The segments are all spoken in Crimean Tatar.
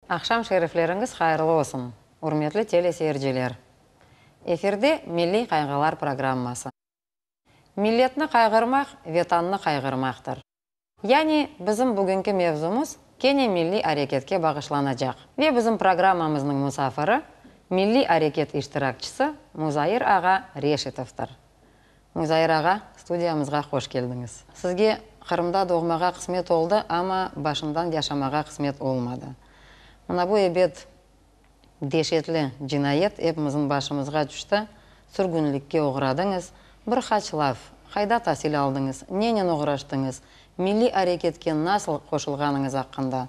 Aqşam şerifleriñiz hayırlı olsun, ürmetli teleseyirciler! Efirde Milliy qayğılar programması. Milletni qayğırmaq, Vetannı qayğırmaqtır. Yani bizim bugünki mevzumız kene milliy areketke bağışlanacaq. Ve bizim programmamıznıñ musafiri, milliy areket iştirakçisi Muzair ağa Reşitovdır. Muzair ağa, studiyamızğa hoş keldiñiz. Sizge Qırımda doğmağa qısmet oldı, amma başından yaşamağa qısmet olmadı. Mına bu ebet deşetli cinayet epimizniñ başımızğa tüşti, sürgünlikke oğradıñız. Bir qaç laf, qayda tasil aldıñız, nenen oğraştıñız, milliy areketke nasıl qoşulğanıñız aqqında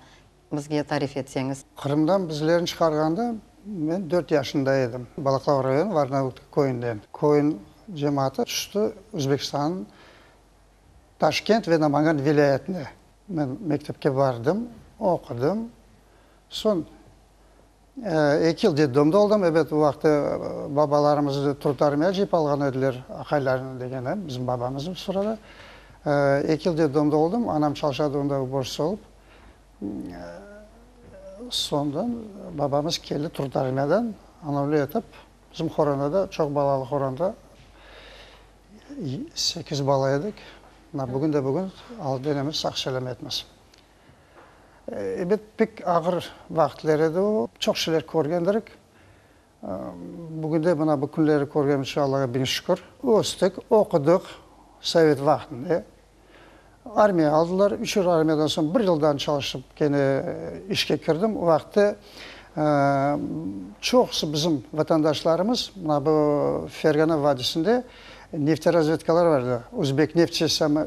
bizge tarif etseñiz. Qırımdan bizlerni çıqarğanda men dört yaşında edim. Balaqlava rayonı Varnavut köyünden. Köyün cemaatı tüşti Özbekistannıñ Taşkent ve Namangan vilâyetine. Men mektepke bardım, oqudım. Soñ eki yıl detdomda oldım. Ebet, o vaqıtta babalarımız trud armiya cıyıp alğan ediler, aqaylarını degeni, bizim babamız bu sırada. Eki yıl detdomda oldım, anam çalışadı onda uborşitsa olıp. Soñdan babamız keldi trud armiyadan, ana öyle etip, bizim qorantada, çoq balalı qoranta, sekiz bala edik. Mına bugün de bugün al-denemiz sağ-selâmetmiz. Ebet, pek ağır vaqıtler edi o. Çoq şeyler körgendirik. Bugün de mına bu künleri körgenimiz içün Allağa biñ şükür. Östik, oqudıq sovet vaqtında. Armiyağa aldılar. Üç yıl armiyadan soñ bir yıldan çalışıp kene işke kirdim. O vaqıtta çoqusı bizim vatandaşlarımız mına bu Fergana vadisinde nefterazvedkalar bar edi, Özbekneft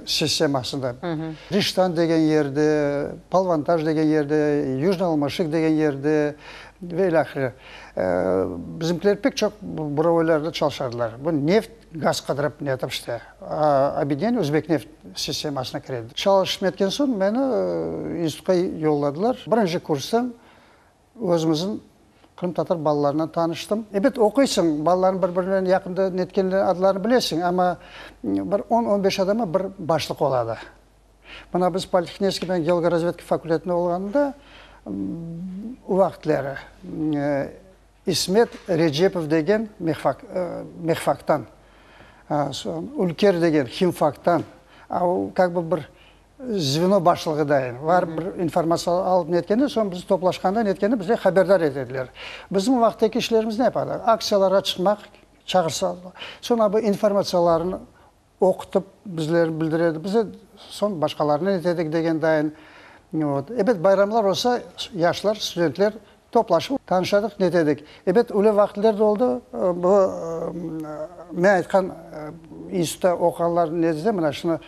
sistemasında. Riştan degen yerde, Palvantaş degen yerde, Yujnıy Almaşık degen yerde ve ilâhre. Bizimkiler pek çoq burovoylarda çalışardılar. Bu neft, gaz qıdırıp netip işte, obedineniye Özbekneft sistemasına kire edi. Çalışıp netken soñ meni institutqa yolladılar. Birinci kurstan Özümizniñ qırımtatar balalarınen tanıştım. Ebet, oquysıñ, balalarnıñ bir-birinen yaqında netkenler adlarını bilesiñ, amma bir on, on beş adama bir başlıq oladı. Mına biz Politehniçeskiy men geologorazvedka fakültetinde olğanımda, o vaqıtları İsmet Recepov degen mehfak, mehfaktan, soñ Ülker degen himfaktan, a o kak bı bir Zveno başlığı dayın, barıp bir informatsiya alıp netkende, soñ biz toplaşqanda netkende bizge haberdar etediler. Bizim o vaqıttaki işlerimiz ne yapardı? Aktsiyalarğa çıqmaq, çağırsa, soñ bu informatsiyalarnı oqutıp bizler bildiredi, biz de soñ başqalarına netedik degen dayın. Vot. Ebet, bayramlar olsa, yaşlar, studentler Toplaşıp, tanışadıq, netedik. Ebet, öyle vaqıtler de oldı, bu, men aytqan institutta oquğanlar nedizde, mına şunı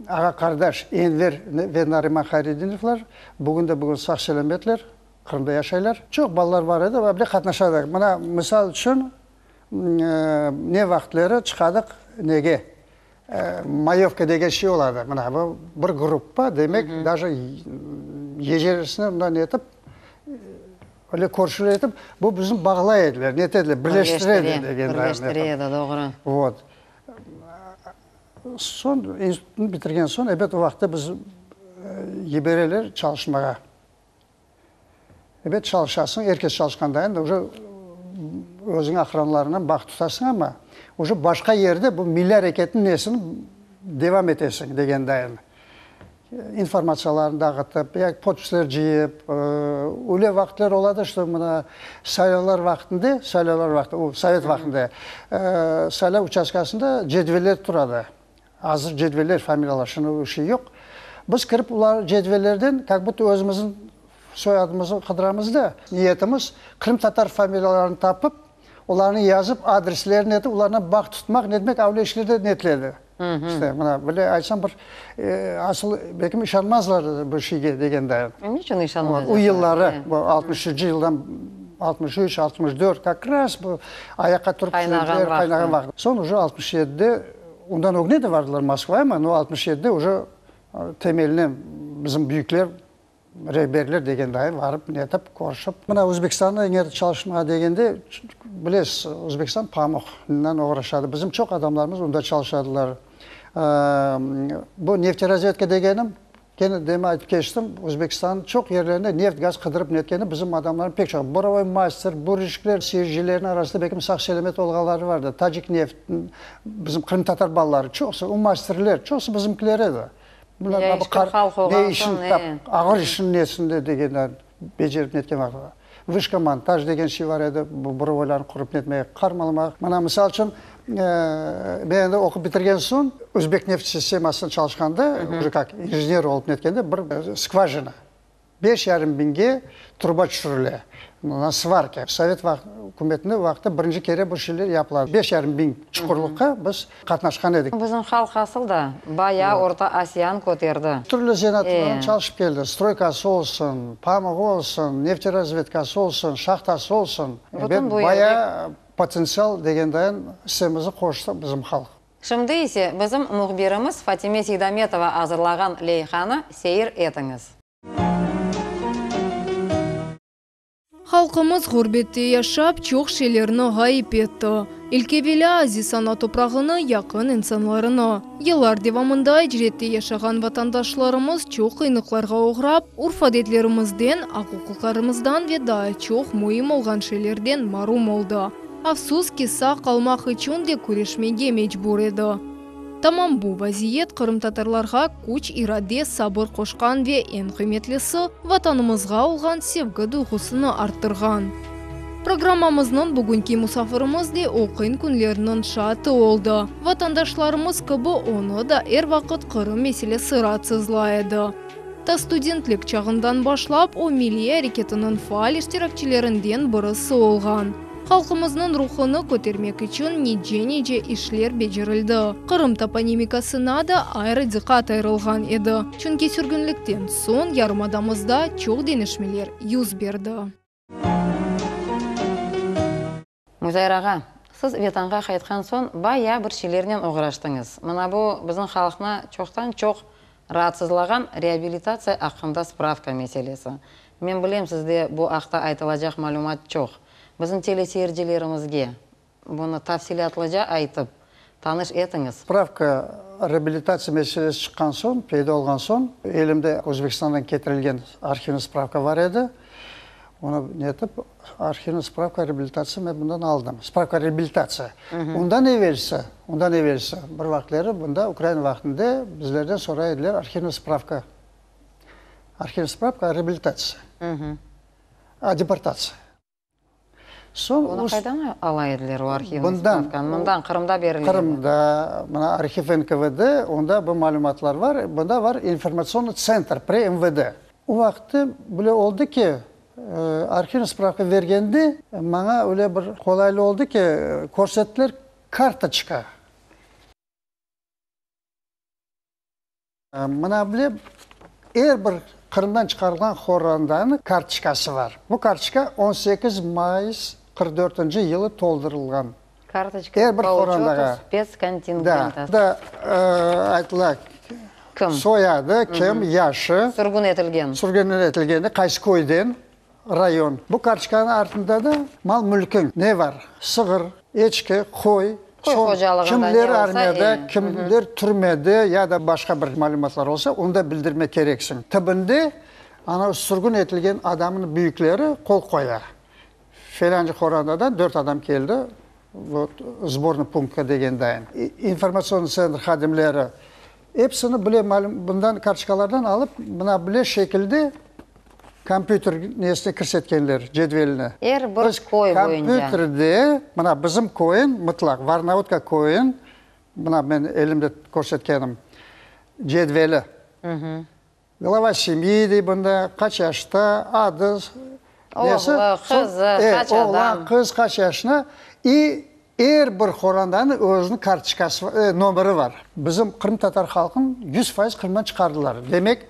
ağa-qardaş Enver ve Nariman Hayredinovlar bugün de bugün sağ-selâmetler, Qırımda yaşaylar. Çoq balalar bar edi, ve bile qatnaşadıq. Mına, misal içün, ne vaqıtleri çıqadıq nege, Mayovka degen şey oladı. Mına bu bir gruppa, demek, daje yecerisini mında netip, öyle körüşüvler etip, bu bizni bağlay ediler, nete ediler, birleştire edi degen. Birleştire edi, doğru. Vot. Soñ, institutnı bitirgen soñ, ebet, o vaqıtta biz yibereler çalışmağa. Ebet, çalışasıñ, er kes çalışqanda endi uje özüñ aqranlarıñnen bağ tutasıñ, amma uje başqa yerde bu milliy areketniñ nesini devam etesiñ degen dayın. İnformatsiyalarnı dağıtıp, ya podpisler cıyıp, öyle vaqıtlar oladı, şto mına saylavlar vaqtında, saylavlar vaqtı, o sovet vaqtında saylav uçastkasında cedveller turadı. Azır cedveller, familiyalar, şimdi o şey yoq. Biz kirip olar cedvellerden kak budto özümizniñ soyadımıznı qıdıramız da. Niyetimiz, qırımtatar familiyalarını tapıp, olarnı yazıp, adreslerini etip, olarnen bağ tutmaq, netmek, avle işler de netledi. İşte, mına, böyle aytsam, bir asıl, belkim işanmazlar bu şeyge degen dayın. Niçün işanmazlar? O yılları, bu altmış üçünci yıldan, 63, 64, kak raz bu ayaqqa turıp, qaynağan vaqtı. Qaynağan vaqtı. Soñ uje 67-de Ondan ögne de vardılar Moskvaya, amma no 67-de uje temeline bizim büyükler, rehberler degen dayı varıp, netip, körüşip. Mına Özbekistanda eger çalışmağa degende, bilesiz, Özbekistan pamuqnen oğraşadı. Bizim çoq adamlarımız onda çalışadılar. Bu nefterazvedka degenim. Kene demi aytıp keçtim, Özbekistannıñ çoq yerlerinde neft-gaz qıdırıp netkeni bizim adamlarnıñ pek çoq, burovoy master, burişikler, seyircilerniñ arasında belkim sağ-selâmet olğanları vardır, Tacikneft, bizim qırımtatar balaları, çoqusı, o masterler, çoqusı bizimkiler edi. Bunlar Ya işkir halq olğan ne işin soñ, tap, e. ağır işin nesinde degenler, becerip netken vaqıtlar. Vışka montaj degen şey bar edi, bu burovoylarnı qurıp netmege, qarmalamaq. Mına, misal içün, men endi oqup bitirgen soñ, Özbekneft sistemasında çalışqanda, uje kak injener olıp netkende, bir skvajina, beş yarım biñge truba tüşürile, na svarka. Sovet ükümetinde vaqıtta birinci kere bu şeyler yapıla. Beş yarım biñ çuqurlıqqa biz qatnaşqan edik. Bizim halq asıl da bayağı Orta Asiyanı köterdi. Türlü zenaatlarnen çalışıp keldi, stroykası olsun, pamuğı olsun, nefterazvedkası olsun, şahtası olsun. Bütün bu yerde. Bayağı potentsial degendayin issemizni qoştı bizim halq. Şimdi ise bizim mühbirimiz Fatime Seydametova azırlağan leyhanı seyir etiñiz. Halqımız ğurbette yaşap, çoq şeylerni ğayıp etti. İlk evelâ, aziz ana toprağını, yaqın insanlarını. Yıllar devamında icrette yaşağan vatandaşlarımız çoq qıyınlıqlarğa oğrap, urf-adetlerimizden, aq-uquqlarımızdan ve daa çoq müim olğan şeylerden marum oldı. Afsus ki, sağ qalmaq içün de küreşmege mecbur edi. Tamam bu vaziyet qırımtatarlarğa küç, irade, sabır qoşqan ve, eñ qıymetlisi, Vatanımızğa olğan sevgi duyğusını arttırğan. Programmamıznıñ bugünki musafirimiz de o qıyın künlerniñ şaatı oldı. Vatandaşlarımız kibi onı da er vaqıt Qırım meselesi raatsızlay edi. Ta studentlik çağından başlap o milliy areketiniñ faal iştirakçilerinden birisi olğan. Halqımıznıñ ruhunı kötermek içün nice-nice işler becerildi. Qırım toponimikasına da ayrı diqqat ayırılğan edi, çünki sürgünlikten soñ yarımadamızda çoq deñişmeler yüz berdi. Müzair ağa, siz Vetanğa qaytqan soñ bayağı bir şeylernen oğraştıñız. Mına bu bizim halqnı çoqtan-çoq raatsızlağan reabilitatsiya aqqında spravka meselesi. Men bilem, sizde bu aqta aytılacaq malümat çoq. Bizim teleseyircilerimizge bunı tafsilâtlıca aytıp, tanış etiñiz. Spravka reabilitatsiya meselesi çıqqan soñ, peyda olğan soñ, elimde Özbekistandan ketirilgen arhivniy spravka bar edi. Onı netip, arhivniy spravka reabilitatsiya men bundan aldım. Spravka reabilitatsiya. Ondan evelsi, ondan evelsi, bir vaqıtları bunda Ukraina vaqtında bizlerden soray ediler arhivniy spravka. Arhivniy spravka reabilitatsiya. A, deportatsiya. Soñ Onı qaydan ala ediler o arhivniy spravkanı? Mından, Qırımda berile edi. Qırımda, mına arhiv NKVD, onda bu malümatlar bar. Bunda bar informatsionnıy tsentr pri MVD. O vaqıtta böyle oldı ki, arhivniy spravka bergende maña öyle bir qolaylı oldı ki, körsettiler kartoçka. Mına bile er bir Qırımdan çıqarılğan qorantanıñ kartoçkası bar. Bu kartoçka 18 mayıs 44 dörtünci yılı toldurılğan. Kartoçka Er bir po učetu qorantağa. spetskontingenta. Da, da aytıla, Kim? soyadı, kim, yaşı. Sürgün etilgen. Sürgün etilgeni, qaysı köyden, rayon. Bu kartoçkanıñ artında da mal-mülkiñ, ne bar, sığır, eçki, qoy, Köy soñ hocalığında kimler ne olsa, armiyada, e. kimler türmede ya da başqa bir malümatlar olsa, onı da bildirmek kereksiñ. Tibinde ana sürgün etilgen adamnıñ büyükleri qol qoya. Felâncı qorantadan dört adam keldi, vot, sbornıy punktqa degen dayın. İnformatsion tsentr hadimleri episini bile malüm, bundan kartoçkalardan alıp, mına bile şekilde kompyuter nesine kirsetkenler, cedveline. Er bir Biz köy boyunca. Kompyuterde, mına bizim köyün, mıtlaq, Varnautka köyün, mına men elimde körsetkenim cedveli. Glava semyi dey bunda, qaç yaşta, adı, nesi, Oğlu, qızı, qaç adam. Oğlan, qız, qaç yaşına i er bir qorantanıñ özüniñ kartoçkası, nomeri bar. Bizim qırımtatar halqın 100% Qırımdan çıqardılar. Demek,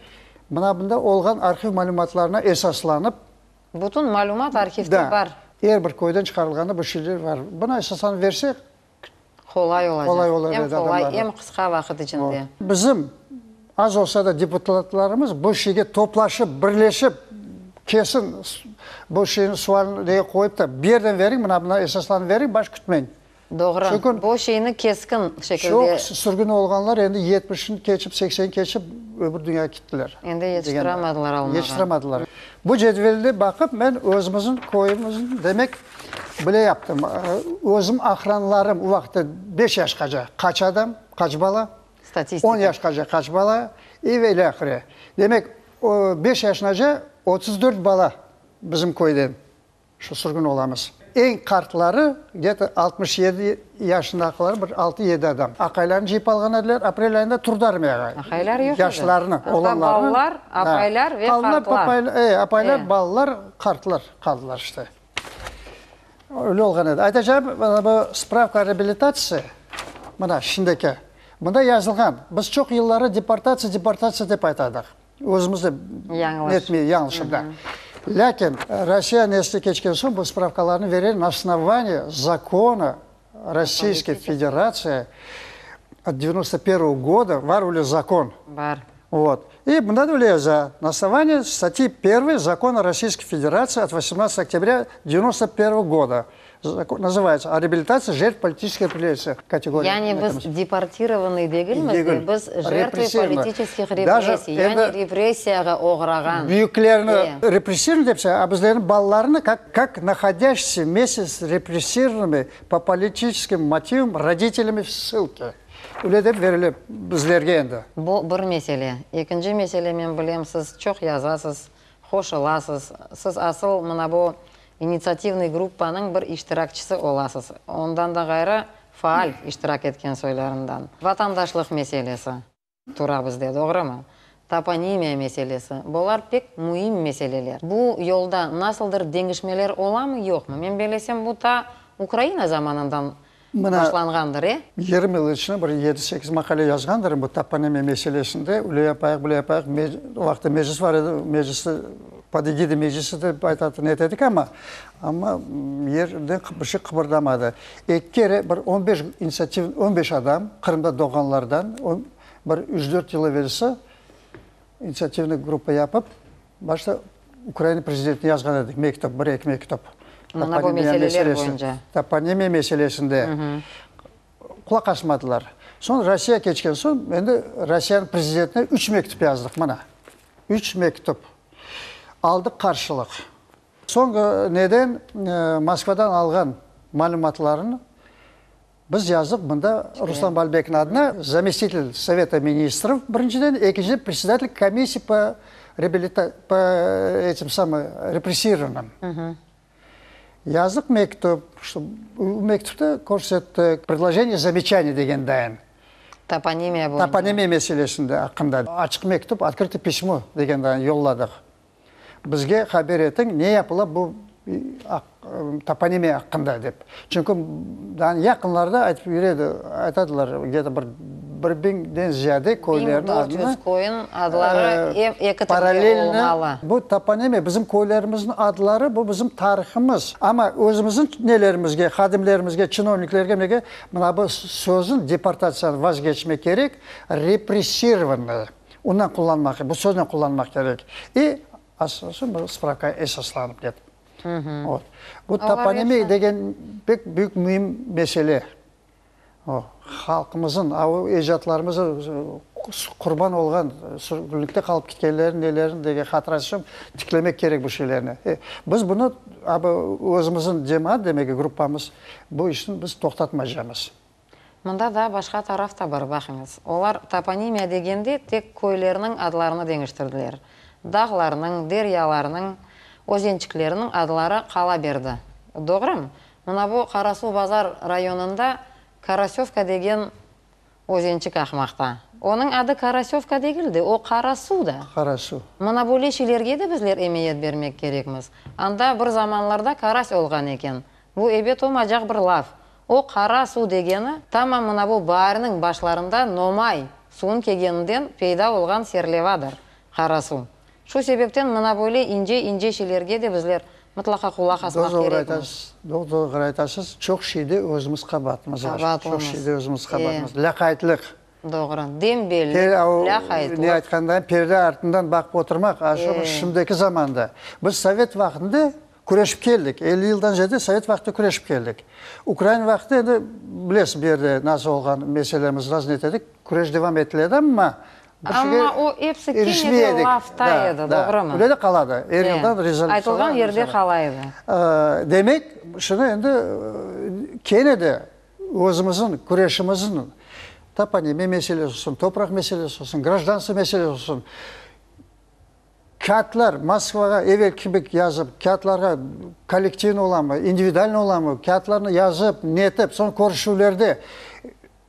mına bunda olğan arhiv malümatlarına esaslanıp. Bütün malümat arhivde bar. Er bir köyden çıqarılğanda bu şeyler bar. Buna esaslanıp versek, Qolay olacaq. Qolay olur Em edi qolay, adamlarğa. em qısqa vaqıt içinde. Bizim, az olsa da, deputatlarımız bu şeyge toplaşıp, birleşip, kesin bu şeyni, sualni nege qoyıp da, bir yerden veriñ, mına buna esaslanıp veriñ, baş kütmeñ. Doğru. Çünki Bu şeyni keskin şekilde. Çoq sürgün olğanlar endi yetmişni keçip, seksenni keçip. Öbür dünyağa kittiler. Endi yetiştiramadılar almağa. Yetiştiramadılar. Bu cedvelni baqıp, men özümizniñ köyümizniñ, demek, bile yaptım. Özüm aqranlarım o vaqıtta beş yaşqaca qaç adam, qaç bala, Statistika. on yaşqaca qaç bala i ve ilâhre. Demek, beş yaşınaca 34 bala bizim köyden. Şu sürgün olamız. Eñ qartları, gde-to 67 yaşındakiler, bir altı-yedi adam. Aqaylarını cıyıp alğan ediler, aprel ayında turdı armiyağa. Aqaylar yoq edi. Yaşlarını, Anda oğlanlarını. balalar, apaylar ve Qaldılar qartlar. papay, e, apaylar, balalar, qartlar qaldılar işte. Öyle olğan edi. Aytacağım, mına bu spravka o reabilitatsiya, mına şimdiki, mında yazılğan, biz çoq yılları deportatsiya, deportatsiya dep aytadıq. Özümiz de Yañlış. netmey, yañlışım da. Lâkin Rossiya nesli keçken soñ bu spravkalarnı vere na osnovaniyi zakona Rossiyskoy Federatsiya ot devyanosto pervogo goda var öyle zakon. Bar. Vot. I mında da öyle yaza, na osnovaniyi statyi pervoy zakona Rossiyskoy Federatsiya ot vosemnadtsatogo oktâbrâ devyanosto pervogo goda Nazıvayetsa, o reabilitatsiya jertv politiçeskiy repressiya kategoriya. Yani biz deportirovanıy degilmiz de, biz jertvı politiçeskih repressiy, yani repressiyağa oğrağan. Büyüklerni repressirovanıy dep saya, a bizlerniñ balalarını kak kak nahodâşçiyse vmeste s repressirovanımi po politiçeskim motivam roditeляmi v ssılke. Öyle dep berile bizlerge endi. Bu bir mesele. Ekinci mesele, men bilem, siz çoq yazasız, Qoşulasız. Siz asıl mına bu initsiativnıy gruppanıñ bir iştirakçisi olasız. Ondan da ğayrı, faal iştirak etken soylarından. Vatandaşlıq meselesi tura bizde, doğrumı? Toponimiya meselesi. Bular pek müim meseleler. Bu yolda nasıldır deñişmeler olamı, yoqmı? Men bellesem, bu ta Ukraina zamanından Mına, başlanğandır, e? 20 yıl içinde bir yedi-sekiz maqale yazğandırım bu toponimiya meselesinde. Öyle yapayıq, böyle yapayıq. O vaqıtta meclis bar edi, mecliste pod egidой meclisa dep aytatın etedik amma, amma yerden bir şey qıbırdamadı. Eki kere bir on beş inisiativ, on beş adam Qırımda doğğanlardan bir üç-dört yıl evelsi inisiativnıy gruppa yapıp, Başta Ukraina prezidentine yazğan edik mektüp, bir-eki mektüp. Mına bu meseleler boyunca. Toponimiya meselesinde qulaq asmadılar. Soñ Rossiya keçken soñ, endi Rossiyanıñ prezidentine üç mektüp yazdıq, mına, üç mektüp. Aldıq qarşılıq. Soñ neden Moskvadan alğan malümatlarını Biz yazdıq mında Ruslan Balbekniñ adına zamestitel Soveta ministrov birinciden, ekinciden predsedatel komissiya po reabilita po etim samıy repressirovanım. Yazdıq mektüp, şu mektüpte körsettik, predlojeniye, zameçaniye degen dayın. Toponimiya boyunca. Toponimiya meselesinde aqqında açıq mektüp, otkrıtoye pismo degen dayın yolladıq. Bizge haber etiñ, ne yapıla bu toponimiya aqqında dep. Çünki daa yaqınlarda aytıp yüre aytadılar, gde-to bir bir biñden ziyade köylerniñ adını. 1400 köyün adları eki tilde olmalı. Bu toponimiya, bizim köylerimizniñ adları, bu bizim tarihimiz. Amma özümizniñ nelerimizge, hadimlerimizge, çinovniklerge, nege mına bu sözüñ deportatsiyadan vazgeçmek kerek, repressirovannoye. Ondan qullanmaq, bu söznen qullanmaq kerek. I asası bu spravkağa esaslanıp dep. Vot. Bu toponimiya degen pek büyük müim mesele. O, halqımızın, a o ecdatlarımız qurban olğan, sürgünlikte qalıp ketkenlerin nelerin degen hatırası içün tiklemek kerek bu şeylerni. Biz bunı, a bu özümizin cemaat, demek ki, gruppamız bu işni biz toqtatmaycamız. Mında daa başqa taraf da bar, baqıñız. Olar toponimiya degende tek köylerniñ adlarını deñiştirdiler. Dağlarnıñ, deryalarnıñ, özençiklerniñ adları qala berdi. Doğrumı? Mına bu Qarasuvbazar rayonında Karasövka degen özençik aqmaqta. Onıñ adı Karasövka degil de, o Qarasuv da. Qarasuv. Mına böyle şeylerge de bizler emiyet bermek kerekmiz. Anda bir zamanlarda karas olğan eken. Bu ebet olmaycaq bir laf. O qara suv degeni, tamam mına bu baarniñ başlarında nomay suvun kelgeninden peyda olğan serlevadır, qara suv. Şu sebepten mına böyle ince-ince şeylerge de bizler mıtlaqa qulaq asmaq Doğru kerekmiz. aytasız, doğru aytasız. Çoq şeyde özümiz qabaatımız var. Qabaatımız. Çoq şeyde özümiz qabaatımız. Lâqaytlıq. Doğru. Dembellik, lâqaytlıq. Ne aytqandayım, perde artından baqıp oturmaq, a şu şimdiki zamanda. Biz sovet vaqtında Küreşip keldik. 50 yıldan ziyade sovet vaqtında küreşip keldik. Ukrain vaqtında endi bilesiz bu yerde nasıl olğan meselemiz, nasıl ne etedik, küreş devam etile edi, amma. Bir şeyge Amma o episi kene irişmey de edik. lafta Da, edi, da. doğrumı? Öyle de qaladı. Er E, yıldan rezolütsiyalar aytılğan yerde qala edi. Demek, şunı endi kene de özümizniñ küreşimizniñ toponimiya meselesi olsun, topraq meselesi olsun, grajdanstvo meselesi olsun, kâğıtlar Moskvağa evel kibi yazıp, kâğıtlarğa kollektivniy olamı, individualnıy olamı, kâğıtlarnı yazıp, netip, soñ körüşüvlerde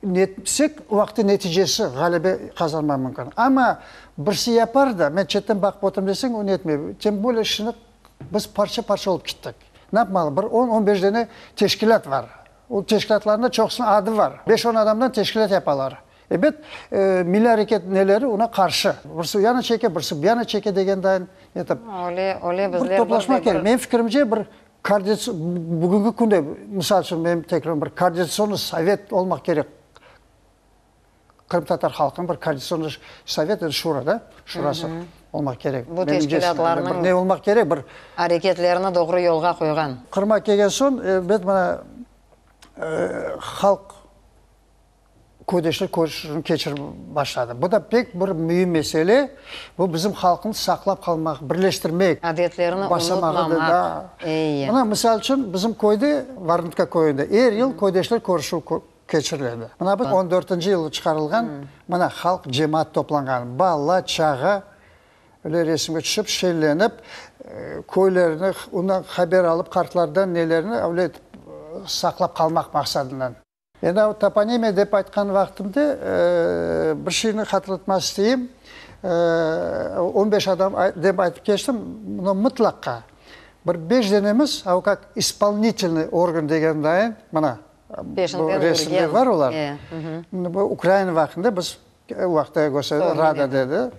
Netsek, o vaqıtta neticesi, ğalebe qazanmaq mümkün. Amma birisi yapar da, men çetten baqıp oturım deseñ, o netmey. Tem bolее şimdi biz parça-parça olıp kettik. Ne yapmalı? Bir on, on beş dane teşkilât bar. O teşkilâtlarnıñ da çoqusınıñ adı bar. Beş-on adamdan teşkilât yapalar. Ebet, milliy areket neleri oña qarşı. Birisi o yana çeke, birisi bu yana çeke degen dayın etip. Öyle, öyle Bir bizler toplaşmaq bir de bir. kerek. Menim fikrimce, bir Bugünki künde, misal içün, menim tekrim, bir koordinatsion sovet olmaq kerek. Qırımtatar halqınıñ bir koordinatsion sovet, endi şura da, şurası olmaq kerek. Bu teşkilâtlarnıñ bir ne olmaq kerek, bir areketlerini doğru yolğa qoyğan. Qırımğa kelgen soñ, elbet, mına, halq Köydeşler körüşüvini keçirip başladı. Bu da pek bir müim mesele. Bu bizim halqnı saqlap qalmaq, birleştirmek, Adetlerini basamağı unutmamaq, da. eyi. Mına, misal içün, bizim köyde, Varnıtka köyünde, er yıl köydeşler körüşüvi keçiriledi. Mına bu on dörtünci yılı çıqarılğan, mına, halq, cemaat toplanğan, bala, çağa, öyle resimge tüşip, şenlenip, köylerini, ondan haber alıp, qartlardan nelerini öyle etip saqlap qalmaq maqsadınen. Endi toponimiya dep aytqan vaqtımda bir şeyni hatırlatmaq isteyim. On beş adam dep aytıp keçtim, bunı mıtlaqqa bir beş denemiz, a kak ispolnitelnıy organ degen dayın, mına, bu resimde bar olar, bu Ukraina vaqtında biz, o vaqıtta kösterdi, Rada dedi,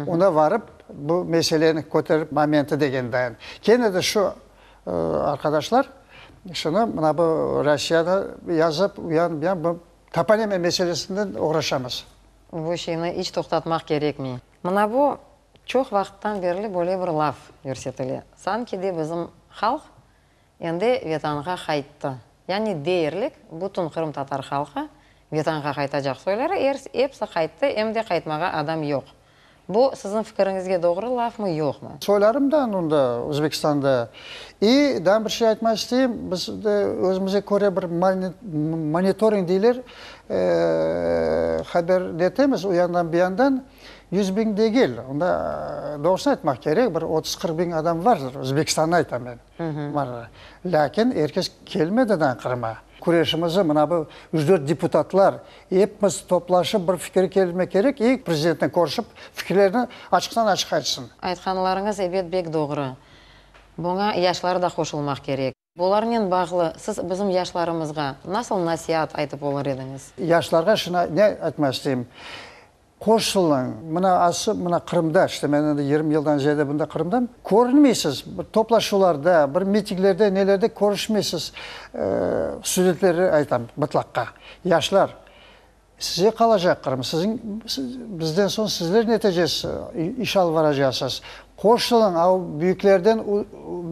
onda varıp bu meseleni köterip momenti degen dayın. Kene de şu Arqadaşlar, şunı mına bu Rossiyada yazıp, uyan, buyan bu toponimiya meselesinden oğraşamız. Bu şeyni iç toqtatmaq kerekmey. Mına bu çoq vaqıttan berli böyle bir laf yürsetile, sanki de bizim halq endi Vetanğa qayttı. Yani deyerlik bütün qırımtatar halqı Vetanğa qaytacaq soyları episi qayttı, em de qaytmağa adam yoq. Bu siziñ fikiriñizge doğru lafmı, yoqmı? Soylarım da anda, Özbekistanda. İ daa bir şey aytmaq isteyim, biz de özümizge köre bir monitoring deyler, haber etemiz o yandan, bu yandan. 100 biñ degil, onda doğrusını aytmaq kerek, bir 30-40 biñ adam vardır, Özbekistannı aytam men. Lâkin er kes kelmedi daa Qırımğa. Küreşimizi mına bu üç-dört deputatlar, epimiz toplaşıp bir fikirge kelmek kerek i prezidentnen körüşip fikirlerini açıqtan-açıq aytsın. Aytqanlarıñız ebet bek doğru. Buña yaşlar da qoşulmaq kerek. Bularnen bağlı siz bizim yaşlarımızğa nasıl nasiat aytıp olur ediñiz? Yaşlarğa şunı ne aytmaq isteyim, Qoşulıñ, mına ası, mına Qırımda, işte men endi 20 yıldan ziyade bunda Qırımdam, körünmeysiz, bir toplaşuvlarda, bir mitinglerde, nelerde körüşmeysiz, studentlerge aytam mıtlaqqa, yaşlar, size qalacaq Qırım, siziñ, bizden soñ sizler netecesiz, iş alıp baracaqsız, qoşulıñ, a büyüklerden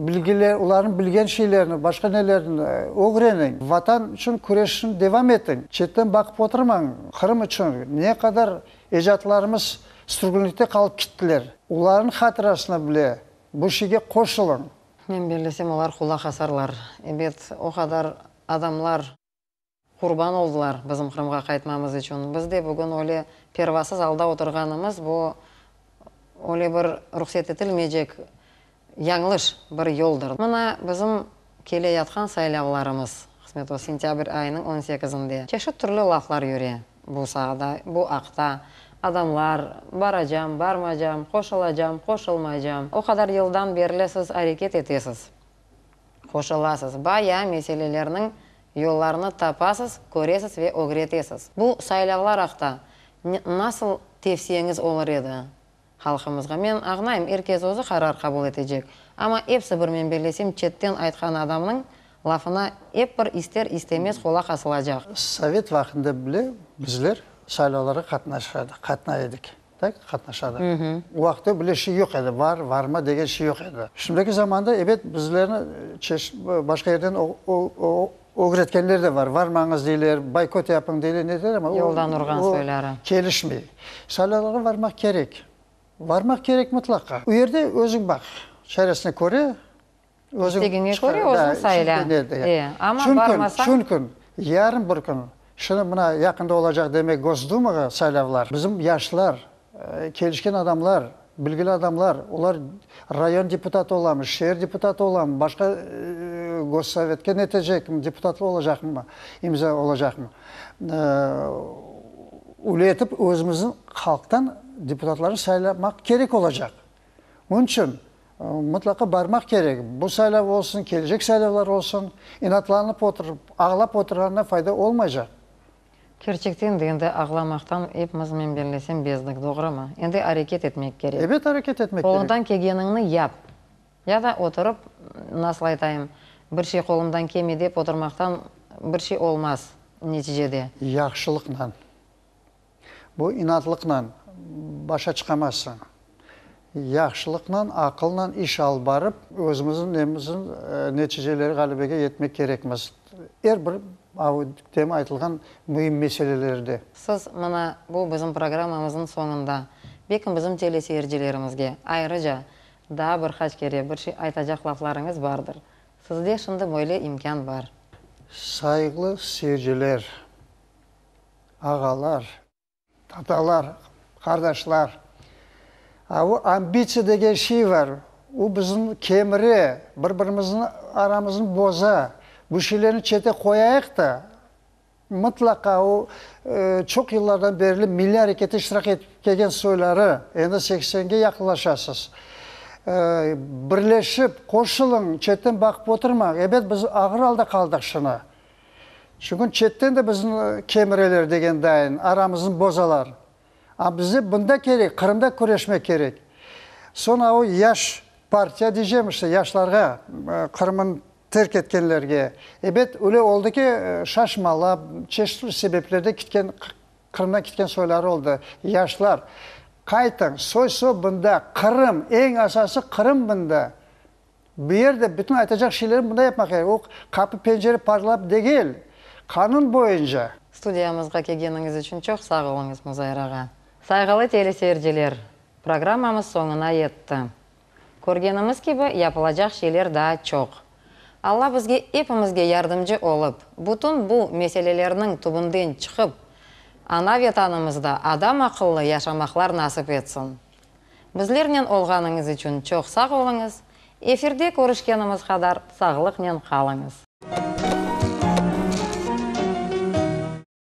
bilgiler, olarnıñ bilgen şeylerini, başqa nelerini ögreniñ, Vatan içün küreşni devam etiñ, çetten baqıp oturmañ. Qırım içün ne qadar ecatlarımız sürgünlikte qalıp kittiler, olarnıñ hatırasına bile bu şeyge qoşulıñ. Men bellesem, olar qulaq asarlar. Ebet, o qadar adamlar qurban oldılar bizim Qırımğa qaytmamız içün. Biz de bugün öyle pervasız alda oturğanımız, bu öyle bir ruhset etilmeycek Yañlış bir yoldır. Mına bizim keleyatqan saylavlarımız, qısmet o sentâbr ayınıñ on sekizinde. Çeşit türlü laflar yüre bu saada, bu aqta. Adamlar, baracam, barmacam, qoşulacam, qoşulmaycam. O qadar yıldan berli siz areket etesiz, qoşulasız, bayağı meselelerniñ yollarını tapasız, köresiz ve ögretesiz. Bu saylavlar aqta nasıl tevsiyeñiz olur edi? Halqımızğa. Men añlayım, er kes özü qarar qabul etecek. Amma episi bir, men bellesem, çetten aytqan adamnıñ lafına ep bir ister-istemez qulaq asılacaq. Sovet vaqtında bile bizler saylavlarğa qatnaşa qatnay edik, tak, qatnaşadıq. O vaqıtta bile şey yoq edi, var, varma degen şey yoq edi. Şimdiki zamanda, ebet, bizlerni çeşit başqa yerden. Ögretkenler de var, varmañız deyler, boykot yapıñ deyler, ne deyler, amma Yoldan urğan o soyları. kelişmey. Saylavlarğa varmaq kerek. Varmaq kerek mıtlaqa. O yerde özüñ baq, çaresine köre, özüñ İstegiñe çıqar, köre da, özüñ sayla. ne de. Amma Çünkün, barmasañ. çünkün yarın bir kün, şimdi mına yaqında olacaq demek Gosdumağa saylavlar, bizim yaşlar, Kelişken adamlar, bilgili adamlar, olar rayon deputatı olamı, şeer deputatı olamı, başqa gossovetke netecekmi, deputat olacaqmı, imza olacaqmı, öyle etip özümizniñ halqtan deputatlarnı saylamaq kerek olacaq. Onıñ içün mıtlaqa barmaq kerek. Bu saylav olsun, kelecek saylavlar olsun, inatlanıp oturıp, ağlap oturğandan fayda olmaycaq. Kerçekten de, endi ağlamaqtan epimiz, men bellesem, bezdik, doğrumı? Endi areket etmek kerek. Ebet, areket etmek kerek. Qoluñdan kelgeniñni yap. Ya da oturıp, nasıl aytayım, bir şey qolumdan kelmey dep oturmaqtan bir şey olmaz neticede. Yahşılıqla, bu inatlıqla başa çıqamazsıñ. Yahşılıqla, aqılla iş alıp barıp, özümizniñ nemizniñ neticeleri, ğalebege yetmek kerekmiz. Er bir tema aytılğan müim meselelerde. Siz mına bu bizim programmamıznıñ soñunda, belkim bizim teleseyircilerimizge ayrıca daa bir qaç kere bir şey aytacaq laflarıñız bardır. Sizde şimdi böyle imkân bar. Sayğılı seyirciler, ağalar! Tatalar, qardaşlar, a bu ambitsiya degen şey bar, o bizni kemire, bir-birimizniñ aramıznı boza. Bu şeylerni çete qoyayıq da, mıtlaqa o çoq yıllardan berli milliy arekette iştirak etip kelgen soyları, endi seksenge yaqınlaşasız, birleşip, qoşulıñ, çetten baqıp oturmañ. Ebet, biz ağır alda qaldıq şunı. Çünki çetten de bizni kemireler degen dayın, aramıznı bozalar. A bize bunda kerek, Qırımda küreşmek kerek. Soñ o yaş partiya diycem işte, yaşlarğa, Qırımın terk etkenlerge. Ebet, öyle oldı ki, şaşmalap, çeşit sebeplerde kitken, Qırımdan kitken soyları oldı. Yaşlar, qaytıñ, soy-sop bunda, Qırım, eñ asası Qırım bunda. Bu yerde bütün aytacaq şeylerni bunda yapmaq kerek, o qapı pencere parlap degil, qanun boyunca. Studiyamızğa kelgeniñiz içün çoq sağ oluñız, Muzair ağa. Sayğılı teleseyirciler, programmamız soñuna yetti. Körgenimiz kibi, yapılacaq şeyler daa çoq. Alla bizge epimizge yardımcı olıp, bütün bu meselelerniñ tübünden çıqıp, Ana-Vetanımızda adam aqıllı yaşamaqlar nasip etsin. Bizlernen olğanıñız içün çoq sağ oluñız, efirde körüşkenimiz qadar sağlıqnen qalıñız.